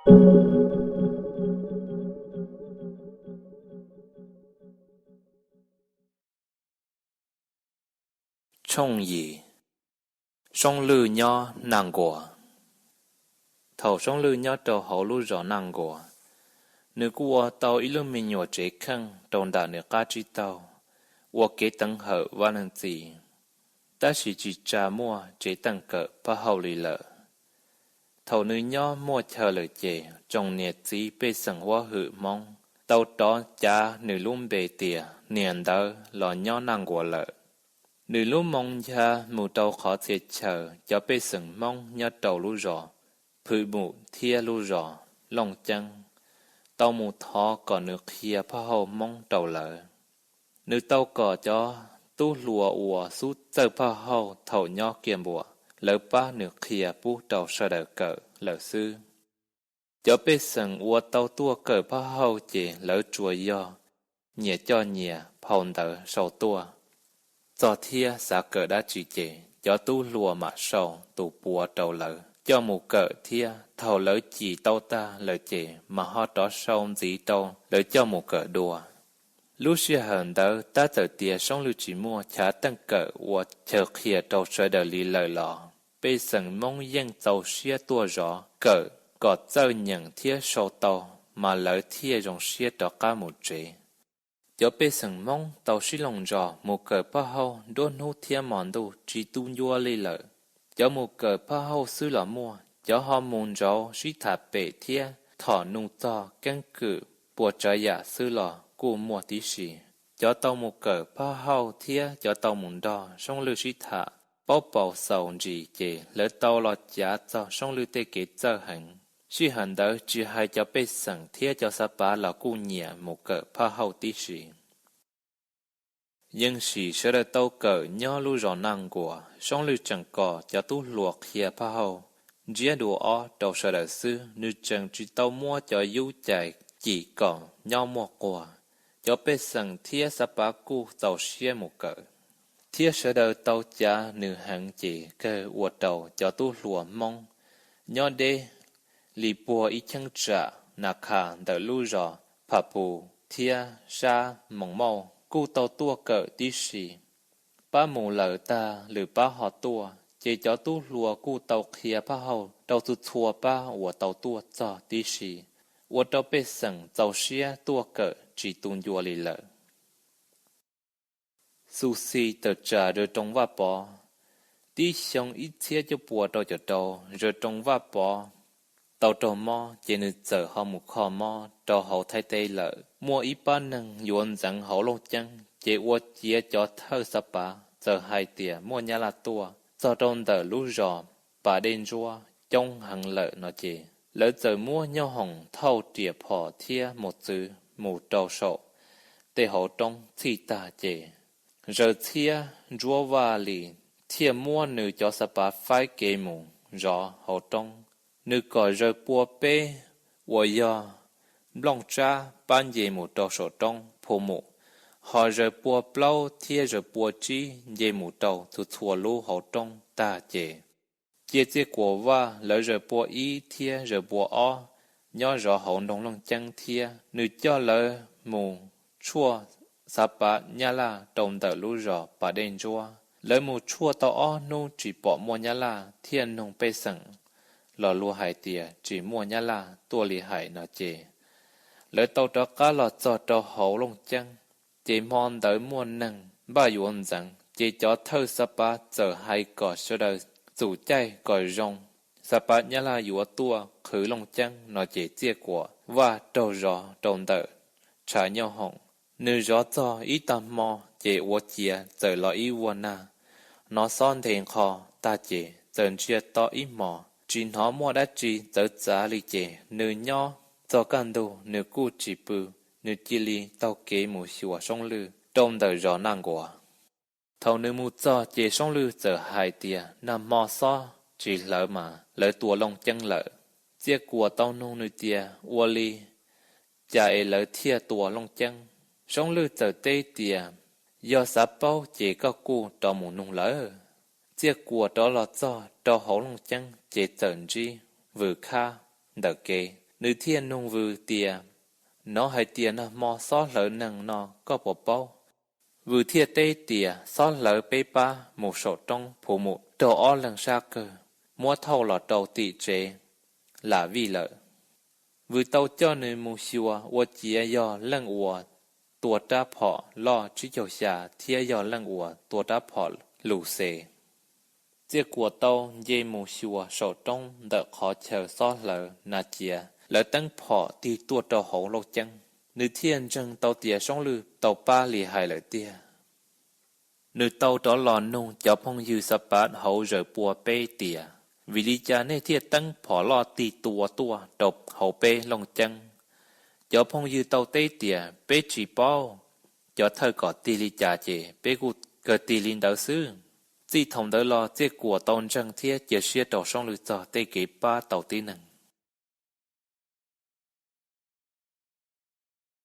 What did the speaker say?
Tshooj yim. Soob Lwj nyob Naj Nkuas. Thaum Soob Lwj nyob rau hauv lub zos Naj Nkuas, nws kuj ua tau ib lub me nyuam tsev kheej rau ntawm nws qab tsib taug, ua kev teev hawm Vaj Leej Txiv, tab sis tsis tsa muaj tsev teej kawm Phaj Hauj li lawm. Thaum nws nyob muaj chaw lawm ces tsoom niam txiv pej xeem huab hwm Hmoob tau rov cav nws lub npe tias niam ntawd los nyob Naj Nkuas lawm. Nws lub moo ncha mus rau qhov txhia chaw cov pej xeem Hmoob nyob rau lub zos Phwm Mus thiab lub zos Looj Ceeb tau mus thov kom nws qhia Phaj Hauj Hmoob rau lawv. Nws tau kom cov tub hluas uas xub txawj Phaj Hauj thaum nyob Kiaj Npuam, lawv pab nws qhia pub rau sawv daws kawm lawm xwb. Cov pej xeem uas tau tuaj kawm Phaj Hauj ces lawv tsuas yog nyias coj nyias phau ntawv sau tuaj txog thiab xav kawm dab tsi ces cov tub hluas mam sau tus puav rau lawv coj mus kawm thiab thaum lawv cim tau tag lawm ces mam ho rov sau ntxiv rau lawv coj mus kawm dua. Lub sij hawm ntawd tab txawm tias Soob Lwj tsis muaj chav teej kawm ua chaw qhia rau sawv daws li lawm los pej xeem Hmoob yeej txaus siab tuaj zov kawm kom txawj nyeem thiab sau tau, mas lawv thiaj zoo siab rov qab mus tsev. Cov pej xeem Hmoob tau sib looj zos mus kawm Phaj Hauj nruab hnub thiab hmo ntuj tsis tu ncua li lawm. Cov mus kawm Phaj Hauj xwb los muaj, cov ho mus ntsauv sib tham pem thiab thom nug txog keeb kwm puas tsav yam xwb los kuj muaj tib si. Cov tau mus kawm Phaj Hauj thiab cov tau mus nrog Soob Lwj sib tham paub paus xaus ntsis ces lawv tau los cav txog Soob Lwj tej kev txawj heev. Sij hawm ntawd tsis hais cov pej xeem thiab cov xav pav los kuj nyiam mus kawm Phaj Hauj tib si. Yeej sim sawv daws tau kawm nyob lub zos Naj Nkuas, Soob Lwj tseem kom cov tub hluas qhia Phaj Hauj ntsiab dua ob rau sawv daws xwb, nws tseem tsis tau muab cov yub cais cim kom nyob muaj quag. Cov pej xeem thiab xav pav kuj txaus siab mus kawm, thiab sawv daws tau cav nws heev ces kawg ua rau cov tub hluas Hmoob nyob deb li puag ib cheeb tsam Nas Khas ntawm lub zos Phaj Pus thiab sab Moos Mauj kuj tau tuaj kawm tib si. Pab mus lawm tag lwm pab ho tuaj, ces cov tub hluas kuj tau qhia Phaj Hauj rau txhua txhua pab uas tau tuaj txog tib si, ua rau pej xeem txaus siab tuaj kawm tsis tu ncua li lawm. Xu xis tawm tsam zaws roos Vaj Pov. Tib xyoo ib txhiab cuaj puas rau caum rau, zaws roos Vaj Pov tau raug mob ces nws txawm ho mus kho mob rau hauv Thaib teb lawm. Muaj ib pab neeg yuav ntxeev hauv Looj Ceeb ces ua ciav cov thawj xav pav txawm hais tias muaj Nyab Laj tuaj txog rau ntawm lub zos Pas Dej Ntsuab coob heev lawm no ces lawv txawm muab nyoob hoom thauj riam phom thiab mos txwv mus rau saum tej hauv roob txhij tag ces zaws txhiab ntsuab vaj li thiaj muab nws cov xav pav faib kev mus zov hauv roob. Nws kom zaws pua peb uas yog nplooj tsab pab nce mus rau saum roob Phu Mus, ho zaws pua plaub thiab zaws pua tsib nce mus rau txhua txhua lub hauv roob tag ces cia Txiaj Kuas Vaj lawv zaws pua ib thiab zaws pua ob nyob zov hauv nroog Looj Ceeb thiab. Nws coj lawv mus tshuaj xav pav Nyab Laj rau ntawm lub zos Pas Dej Ntsuab. Lawv mus tshuaj tau ob hnub tsis pom muaj Nyab Laj thiaj nug pej xeem los luag hais tias tsis muaj Nyab Laj tuaj li hais no ces lawv tau rov qab los txog rau hauv Looj Ceeb. Ces hmo ntawd muaj neeg npaj yuav ntxeev ces cov thawj xav pav txawm hais kom sawv daws txum caij kom zoo, xav pav Nyab Laj yuav tuaj qhwv Looj Ceeb no ces Txiaj Kuas Vaj raug zov rau ntawm tshav nyoob hoom. Nws zov txog ib tag hmo ces ua ciav txawm los ib vuag nag, hnov xob nthe nqho tag ces txawm ntsia to ib hmos tsis hnov muaj dab tsi txawv txav li ces nws nyob txog kaj ntug nws kuj tsis pw, nws cia li taug kev mus xyuas Soob Lwj rau ntawm zos Naj Nkuas. Thaum nws mus txog ces Soob Lwj txawm hais tias nag hmo xob tsis hlawv mas lawv tua Looj Ceeb lawm. Txiaj Kuas tau nug nws tias ua li cas es lawv thiaj tua Looj Ceeb. Soob Lwj txawm teb tias yog xav paub ces koj kuj rov mus nug lawv. Txiaj Kuas rov los txog rau hauv Looj Ceeb ces txawm ntsib Vwm Khab ntawm kev. Nws thiaj nug Vws tias, Nov hais tias nag hmo xob hlawv neeg no koj puas paub? Vws thiaj teb tias, Xob hlawv peb pab mus saum roob phuv mus raug ob leeg sab qawg muab thauj los rau tim tsev lam vij lawm. Vws tau coj nws mus xyuas ua ciav yog leej uas tua rab phom loj tsib caug xya thiab yog leej uas tua rab phom lus xes. Txiaj Kuas tau nce mus xyuas saum roob ntawm qhov chaw xob hlawv na ciav lawv teeb phom tig tuaj rau hauv Looj Ceeb, nws thiaj ntseeg tau tias Soob Lwj tau pab li hais lawm tiag. Nws tau rov los nug cov phooj ywg Xav Pav hauv Zaws Pua Peb tias, Vim li cas nej thiaj teeb phom loj tig tua tuaj rau hauv peb Looj Ceeb? Cov phooj ywg tau teb tias, Peb tsis paub. Cov thawj kom tig li cas ces peb kuj kawg tig li ntawd xwb. Txij thaum ntawd los Txiaj Kuas tau ntseeg thiab cia siab rau Soob Lwj txog tej kev pab tau tib neeg.